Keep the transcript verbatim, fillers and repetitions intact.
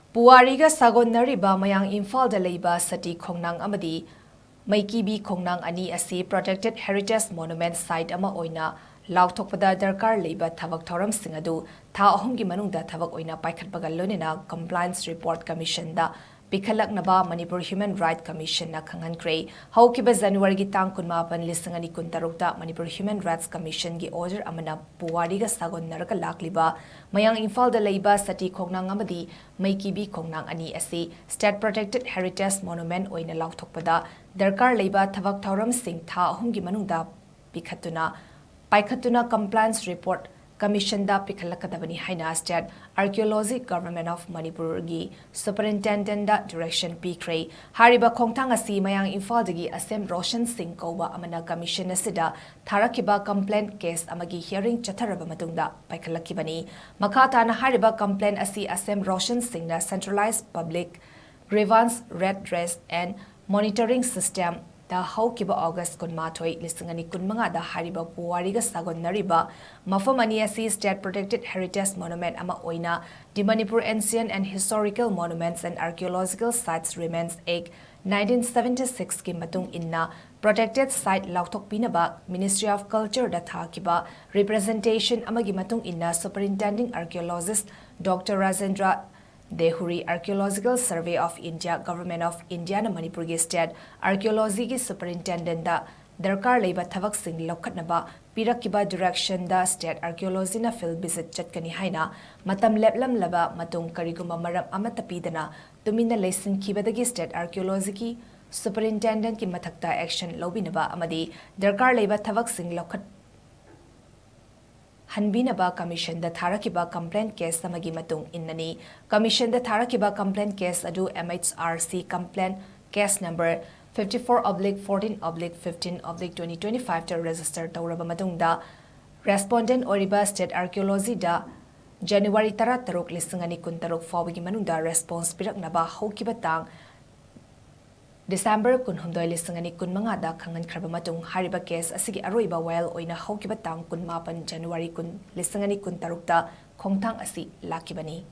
ꯄꯨꯋꯥꯔꯤꯒ ꯁꯥꯒꯣꯟꯅꯔꯤꯕ ꯃꯌꯥꯡ ꯏꯝꯐꯥꯜꯗ ꯂꯩꯕ ꯁꯇꯤ ꯈꯣꯡꯅꯥꯡ ꯑꯃꯗꯤ ꯃꯩꯀꯤꯕꯤ ꯈꯣꯡꯅꯥꯡ ꯑꯅꯤ ꯑꯁꯤ Protected Heritage Monument Site ꯑꯃ ꯑꯣꯏꯅ ꯂꯥꯎꯊꯣꯛꯄꯗ ꯗꯔꯀꯥꯔ ꯂꯩꯕ ꯊꯕꯛ ꯊꯧꯔꯝꯁꯤꯡ ꯑꯗꯨ ꯊꯥ ꯑꯍꯨꯝꯒꯤ ꯃꯅꯨꯡꯗ ꯊꯕꯛ ꯑꯣꯏꯅ ꯄꯥꯏꯈꯠꯄꯒ ꯂꯣꯏꯅꯅ Compliance Report Commissionꯗ ꯄꯤꯈꯠꯂꯛꯅꯕ Manipur Human Right Commissionꯅ ꯈꯪꯍꯟꯈ꯭ꯔꯦ꯫ ꯍꯧꯈꯤꯕ ꯖꯅꯋꯥꯔꯤꯒꯤ ꯇꯥꯡ ꯀꯨꯟꯃꯥꯄꯟ, ꯂꯤꯁꯤꯡ ꯑꯅꯤ ꯀꯨꯟꯇꯔꯨꯛꯇ ꯃꯅꯤꯄꯨꯔ Human Rights Commissionꯒꯤ order ꯑꯃꯅ ꯄꯨꯋꯥꯔꯤꯒ ꯁꯥꯒꯣꯟꯅꯔꯒ ꯂꯥꯛꯂꯤꯕ ꯃꯌꯥꯡ ꯏꯝꯐꯥꯜꯗ ꯂꯩꯕ ꯁꯇꯤ ꯈꯣꯡꯅꯥꯡ ꯑꯃꯗꯤ ꯃꯩꯀꯤꯕꯤ ꯈꯣꯡꯅꯥꯡ ꯑꯅꯤ ꯑꯁꯤ State Protected Heritage Monument ꯑꯣꯏꯅ ꯂꯥꯎꯊꯣꯛꯄꯗ ꯗꯔꯀꯥꯔ ꯂꯩꯕ ꯊꯕꯛ ꯊꯧꯔꯝꯁꯤꯡ ꯊꯥ ꯑꯍꯨꯝꯒꯤ ꯃꯅꯨꯡꯗ ꯄꯤꯈꯠꯇꯨꯅ, ꯄꯥꯏꯈꯠꯇꯨꯅ Compliance Report Commissionꯗ ꯄꯤꯈꯠꯂꯛꯀꯗꯕꯅꯤ ꯍꯥꯏꯅ State Archaeology Government of Manipurꯒꯤ Superintendentꯗ direction ꯄꯤꯈ꯭ꯔꯦ꯫ ꯍꯥꯏꯔꯤꯕ ꯈꯣꯡꯊꯥꯡ ꯑꯁꯤ ꯃꯌꯥꯡ ꯏꯝꯐꯥꯜꯗꯒꯤ ꯑꯁꯦꯝ ꯔꯣꯁꯟ ꯁꯤꯡ ꯀꯧꯕ ꯑꯃꯅ Commission ꯑꯁꯤꯗ ꯊꯥꯔꯛꯈꯤꯕ complaint case ꯑꯃꯒꯤ hearing ꯆꯠꯊꯔꯕ ꯃꯇꯨꯡꯗ ꯄꯥꯏꯈꯠꯂꯛꯈꯤꯕꯅꯤ꯫ ꯃꯈꯥ ꯇꯥꯅ ꯍꯥꯏꯔꯤꯕ complaint ꯑꯁꯤ ꯑꯁꯦꯝ ꯔꯣꯁꯟ ꯁꯤꯡꯅ Centralized Public Grievance Redress and Monitoring Systemꯗ ꯍꯧꯈꯤꯕ August ꯀꯨꯟꯃꯥꯊꯣꯏ, ꯂꯤꯁꯤꯡ ꯑꯅꯤ ꯀꯨꯟꯃꯉꯥꯗ ꯍꯥꯏꯔꯤꯕ ꯄꯨꯋꯥꯔꯤꯒ ꯁꯥꯒꯣꯟꯅꯔꯤꯕ ꯃꯐꯝ ꯑꯅꯤ ꯑꯁꯤ State Protected Heritage Monument ꯑꯃ ꯑꯣꯏꯅ The Manipur Ancient and Historical Monuments and Archaeological Sites Remains Act nineteen seventy sixꯀꯤ ꯃꯇꯨꯡ ꯏꯟꯅ protected site ꯂꯥꯎꯊꯣꯛꯄꯤꯅꯕ Ministry of Cultureꯗ ꯊꯥꯈꯤꯕ representation ꯑꯃꯒꯤ ꯃꯇꯨꯡ ꯏꯟꯅ Superintending Archaeologist Doctor Rajendra Dehuri, Archaeological Survey of India, Government of Indiaꯅ ꯃꯅꯤꯄꯨꯔꯒꯤ State Archaeologyꯒꯤ Superintendentꯗ ꯗꯔꯀꯥꯔ ꯂꯩꯕ ꯊꯕꯛꯁꯤꯡ ꯂꯧꯈꯠꯅꯕ ꯄꯤꯔꯛꯈꯤꯕ directionꯗ State Archaeologyꯅ field visit ꯆꯠꯀꯅꯤ ꯍꯥꯏꯅ ꯃꯇꯝ ꯂꯦꯞꯂꯝꯂꯕ ꯃꯇꯨꯡ ꯀꯔꯤꯒꯨꯝꯕ ꯃꯔꯝ ꯑꯃꯠꯇ ꯄꯤꯗꯅ ꯇꯨꯃꯤꯟꯅ ꯂꯩꯁꯤꯟꯈꯤꯕꯗꯒꯤ State Archaeologyꯒꯤ Superintendentꯀꯤ ꯃꯊꯛꯇ action ꯂꯧꯕꯤꯅꯕ ꯑꯃꯗꯤ ꯗꯔꯀꯥꯔ ꯂꯩꯕ ꯊꯕꯛꯁꯤꯡ ꯂꯧꯈꯠ ꯍꯟꯕꯤꯅꯕ Commissionꯗ ꯊꯥꯔꯛꯈꯤꯕ complaint case ꯑꯃꯒꯤ ꯃꯇꯨꯡ ꯏꯟꯅꯅꯤ꯫ Commissionꯗ ꯊꯥꯔꯛꯈꯤꯕ complaint case ꯑꯗꯨ M H R C complaint case number fifty four oblique fourteen oblique fifteen oblique twenty twenty fiveꯇ register ꯇꯧꯔꯕ ꯃꯇꯨꯡꯗ, respondent ꯑꯣꯏꯔꯤꯕ State Archaeologyꯗ January ꯇꯔꯥꯇꯔꯨꯛ, ꯂꯤꯁꯤꯡ ꯑꯅꯤ ꯀꯨꯟꯇꯔꯨꯛ ꯐꯥꯎꯕꯒꯤ ꯃꯅꯨꯡꯗ response ꯄꯤꯔꯛꯅꯕ ꯍꯧꯈꯤꯕ ꯇꯥꯡ December ꯀꯨꯟꯍꯨꯝꯗꯣꯏ, ꯂꯤꯁꯤꯡ ꯑꯅꯤ ꯀꯨꯟꯃꯉꯥꯗ ꯈꯪꯍꯟꯈ꯭ꯔꯕ ꯃꯇꯨꯡ, ꯍꯥꯏꯔꯤꯕ case ꯑꯁꯤꯒꯤ ꯑꯔꯣꯏꯕ while ꯑꯣꯏꯅ ꯍꯧꯈꯤꯕ ꯇꯥꯡ ꯀꯨꯟꯃꯥꯄꯟ January ꯀꯨꯟ, ꯂꯤꯁꯤꯡ ꯑꯅꯤ ꯀꯨꯟꯇꯔꯨꯛꯇ ꯈꯣꯡꯊꯥꯡ ꯑꯁꯤ ꯂꯥꯛꯈꯤꯕꯅꯤ꯫